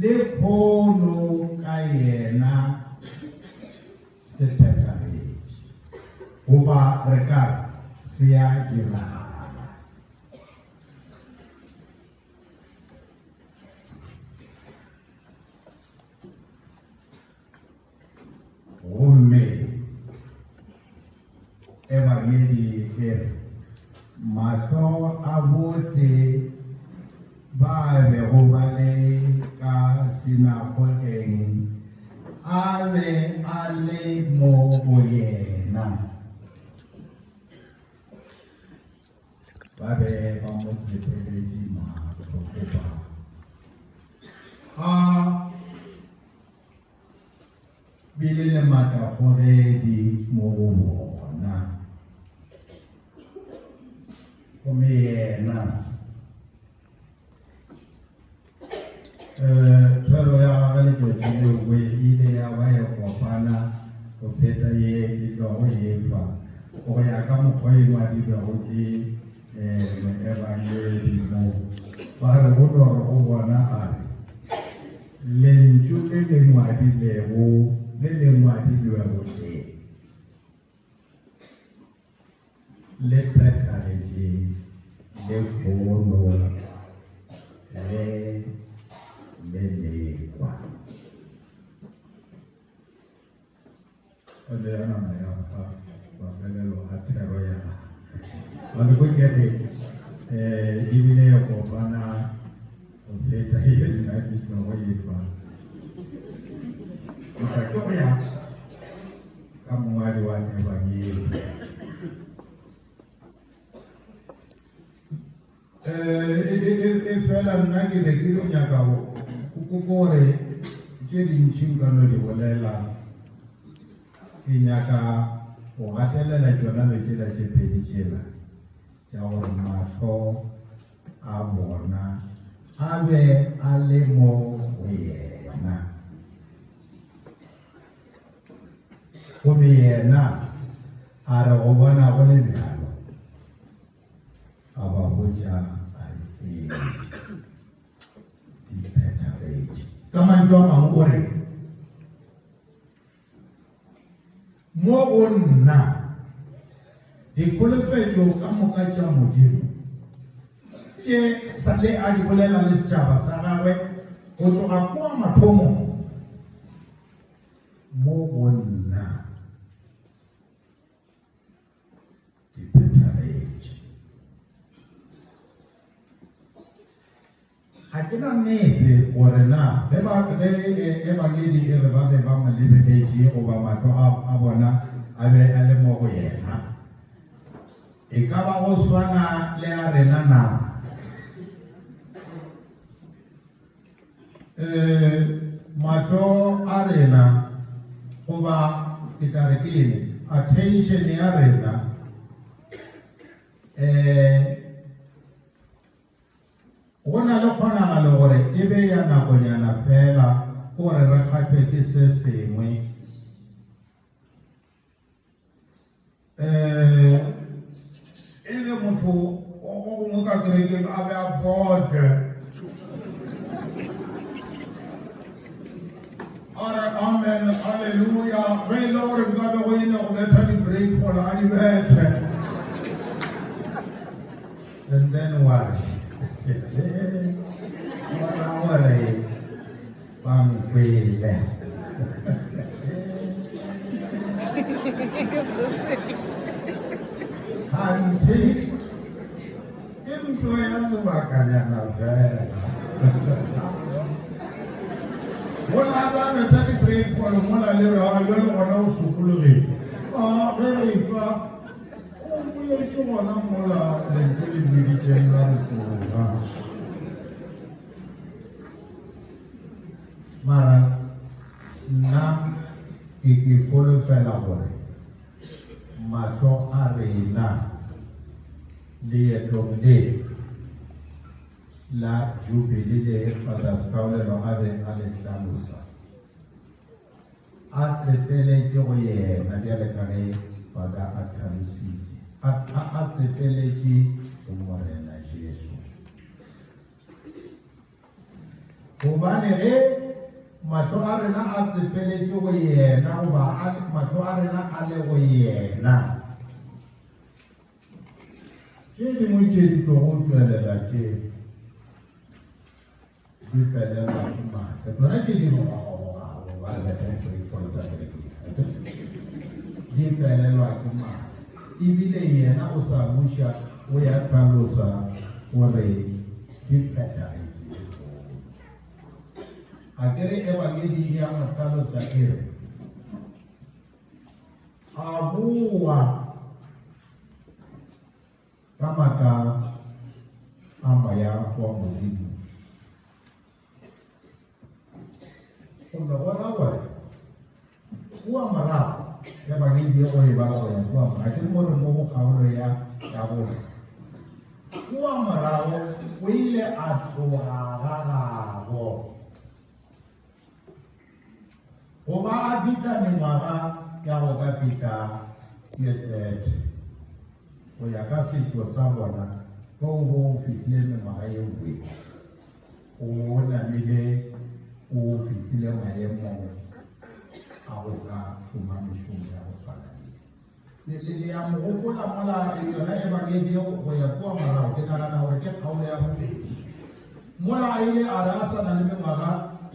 Lehono ka yena se phethagetše, goba re ka re se a diragala. Gomme Ebangedi e re, Mahlo a bohle ba bego ba le ka sinagogeng a be a le mo go yena. Ba be ba mo tsepeletše mahlo goba a bile le maatlakgogedi mo go bona. Gomme yena um thero ya gagwe letšatši leo e ile ya ba e kopana go feta ye ke tlogo e fa go ya ka mokgwa e ngwadilwego ke um moebangedi mo ba re go no re go bona a re Lentšu le le ngwadilego le le ngwadilwego le le phethagetše lehono ge le lekwa. O le ya nama ya fa mafelelo a thero ya gagwe. Ba ke re eh ebile ya kopana go feta ye nna ke tlogo e fa. Mara ke go ya ka mongwadi wa Ebangedi. Eh, e fela nna ke be ke yo nyaka go gore tše dintši nka no di bolela ke nyaka go gatelela tšona lo tšela tše pedi tšela tša gore mahlo a bona a be a le mo go yena gomme yena a re go bona go le bjalo A ba botša a re, Ee, di phethagetše. Ka mantšu a mangwe o re, Mo go nna dikholofetšo ka moka tša Modimo tše sa le a di bolela le setšhaba sa gagwe go tloga kua mathomong mo go nna di phethagetše. Ga ke na nnete gore na ge ba ge ebangedi e re ba be ba mo lebeletše goba mahlo a, a bona a be a le mo go yena, e ka ba go swana le a rena na? Eh, mahlo a rena goba ke tla re ke eng attention ya rena eh go na le kgonagalo gore e be ya nakonyana fela gore re kgahlwe ke se sengwe um e be motho o gongwe ka kerekeng a be a botle a re amen halleluja ge e le gore nka be go ene go betha di-break gola a di bethe and then wa re gore Ba nkwele. Kganthe ke ntlo ya sebakanyana fela. Mola ba betha di-break fall mola le re a jale gona o sokologile. A ge re etšwa o boetše gona mola lentswe le biditšeng la re tloga. Mara nna ke ke holofela gore mahlo a rena leetong le la Jubili le Father Sekaolelo a be a le hlalosa, a tsepeletše go yena bjale ka ge Father a hlalositše, a, a, a tsepeletše go Morena Jesu. Gobane ge mahlo a rena a tsepeletše go yena goba mahlo a rena a le go yena, tše dingwe tše di tlogo tšwelela tše di felelwa ke maatla. Tsona tše di rogarogago ba re di felelwa ke maatla. Ebile yena o sa buša o ya hlalosa gore di phethagetše lehono. A ke re Ebangedi e a mo hlalosa e re, A boa ka maatla a moya wa Modimo. Gomme go ra gore kua morago Ebangedi e go e bala go ya kua morago, ke mo re mo go kgaolo ya ya bone. Kua morago o ile a tloga ga gabo go ba a fihla mengwaga ya go ka fihla ye 30 go ya ka setšo sa bona ge o bo o fihlile mengwaga ye nngwe o namile o fihlile maemong a go ka šoma mešomo ya go tshwana le le le ya mo gopola mola yona ebangedi go ya kua morago ke nagana gore ke kgaolo ya bobedi mola a ile a re a sa na le mengwaga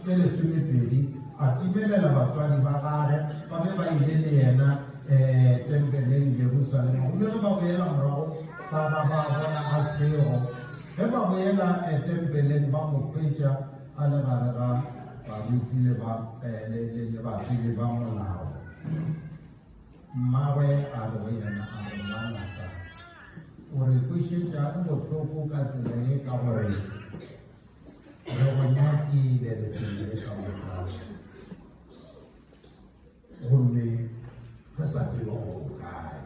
e lesomepedi a timelela batswadi ba gage ba be ba ile le yena um tempeleng Jerusalema gomme ge ba boela morago ba ba ba bona a sego ge ba boela eh, tempeleng ba mo hwetša a le gare ga baruti le ba eh, le batsebi ba molao. Mmagwe a re go yena, a re, Ngwanaka, o re kwešetšang bohloko ka tsela ye ka gore re go nyakile lefelo le ka moka gomme re sa tsebe gore o kae.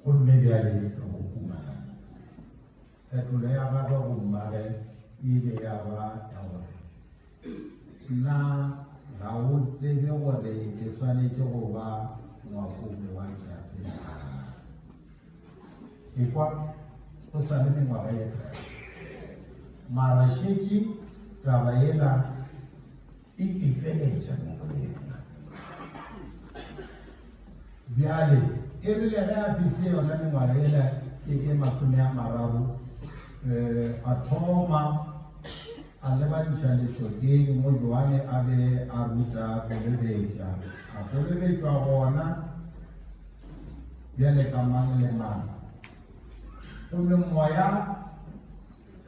Gomme bjale re go humana. Phetolo ya gagwe go mmagwe e ile ya ba ya gore, Na ga o tsebe gore ke swanetše go ba ngwakong wa Tate na? Ekwa, go sa le mengwaga ye kae? Mara šetše taba yela e itšweletša mo go yena. Bjale, e rile ge a fihlile yona mengwaga yela e e 30, um a thoma a lebantšha lešokeng mo Johane a be a ruta kolobetša. A kolobetšwa gona bjale ka mang le mang. Gomme moya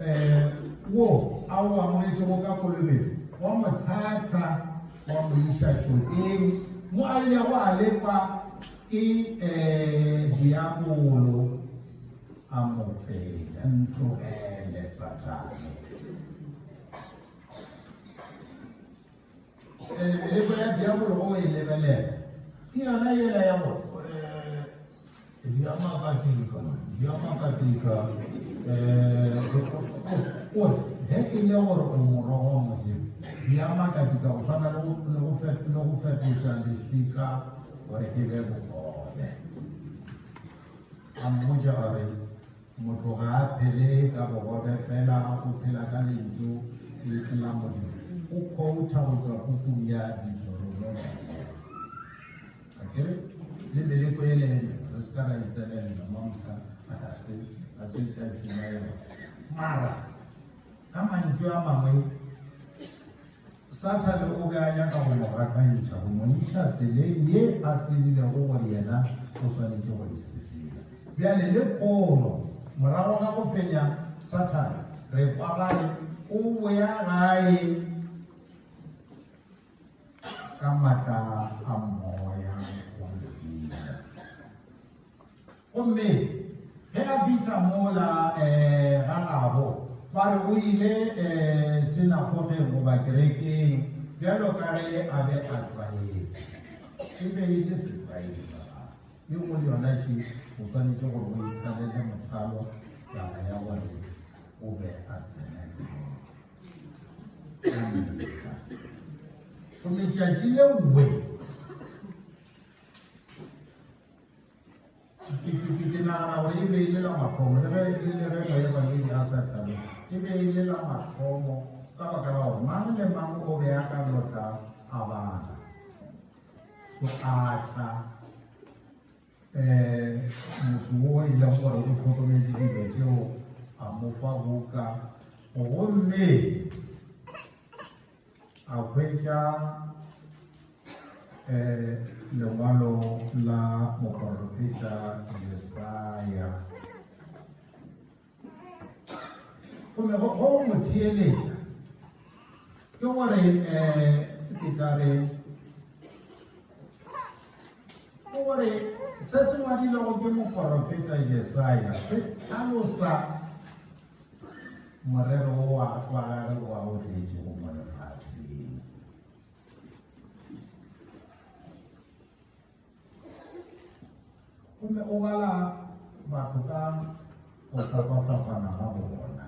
um wo a o amogetšego ka kolobetšo wa mo tlhahla wa mo iša šokeng mo a ilego a lekwa ke um diabolo a mo fenya. Ntlogele, Sathane. Ene meleko ya diabolo go e lebelela ke yona yela ya go um ya makatika ya makatika um ore ge e le gore o morwa wa Modimo ya makatika go tshwana le go fetoša leswika gore e be bogobe. A mmotša a re, Motho ga a phele ka bogobe fela, o phela ka Lentšu la Modimo. O quota go tšwa pukung ya Deuteronomo. Akere le meleko e le re se ka ra e tsenelela mamohla ga se tšatši la yona. Mara ka mantšu a mangwe Sathane o be a nyaka go mo gakantšha, go mo iša tseleng ye a tsebilego gore yena o swanetše go e sepela. Bjale lehono, morago ga go fenya Sathane, re kwa ba re o boya gae ka matla a moya wa Modimo. Gomme ge a fihla mola um ga gabo, ba re o ile um sinagogeng goba kerekeng bjalo ka ge a be a tlwaetše. E be e le setlwaedi sa gagwe. Ye nngwe le yona še o swanetše gore o e thalele mothalo taba ya gore o be a tsena kereke ka mehla. Gomme tšatši le nngwe Ke nagana gore e be e le la mathomo, le ge le ge moebangedi a sa hlaloše, e be e le la mathomo Ka baka la gore mang le mang o be a ka no tla a bala. So a tla um motho wo e leng gore o hlokometše dilo tšeo a mo fa buka gomme a hwetša um lengwalo la moporofeta Jesaya. Gomme go go mo theeletša ke gore um ke tla re ke gore se se ngwadilego ke moporofeta Jesaya se hlalosa morero wa wa gagwe wa o tletšego mo lefaseng. Gomme o bala batho ka go fapafapana ga bona.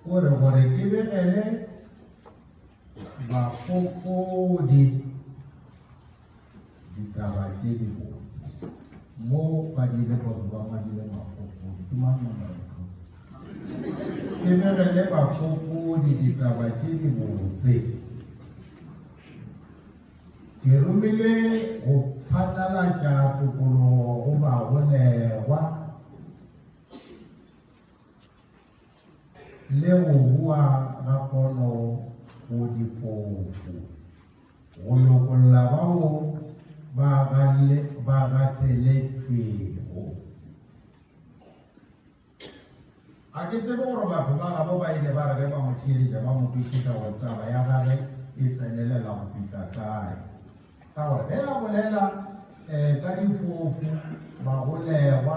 O re gore ke begele bafokodi ditaba tše dibotse. Mo ba diile gore ba ngwadile mafokodi. Ke mang yo motho? Ke begele bafokodi ditaba tše dibotse. Ke romilwe go phatlalatša tokologo go bagolegwa le go boa ga pono go difofu, go lokolla bao ba gateletšwego. Ga ke tsebe gore batho ba gabo ba ile ba re ge ba mo theeletša ba mo kwešiša gore taba ya gage e tsenelela go fihla kae. Ka gore ge a bolela um ka difofu, bagolegwa,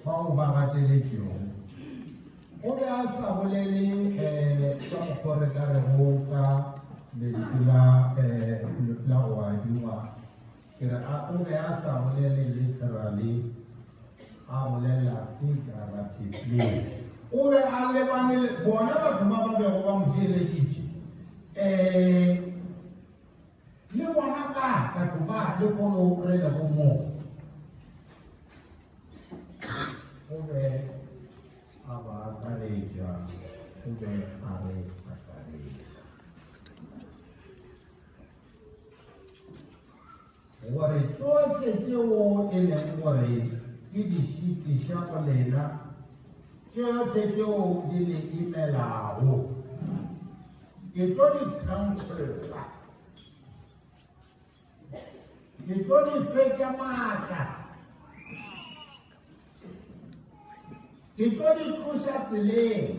bao ba gateletšego, o be a sa bolele um ka mokgwa re ka rego ka lentšu la um la go adingwa. Ke re a o be a sa bolele literally, a bolela figuratively. O be a lebane le bona batho ba ba bego ba mo theeleditše. Um le bona ba batho ba le kono re lego mo. O be a ba akaretša, o be a re akaretša. Gore tšohle tšeo e leng gore ke di šitiša go lena, tšohle tšeo di le imelago, ke tlo di thankgolla, ke tlo di fetša maatla, ke tlo di tloša tseleng.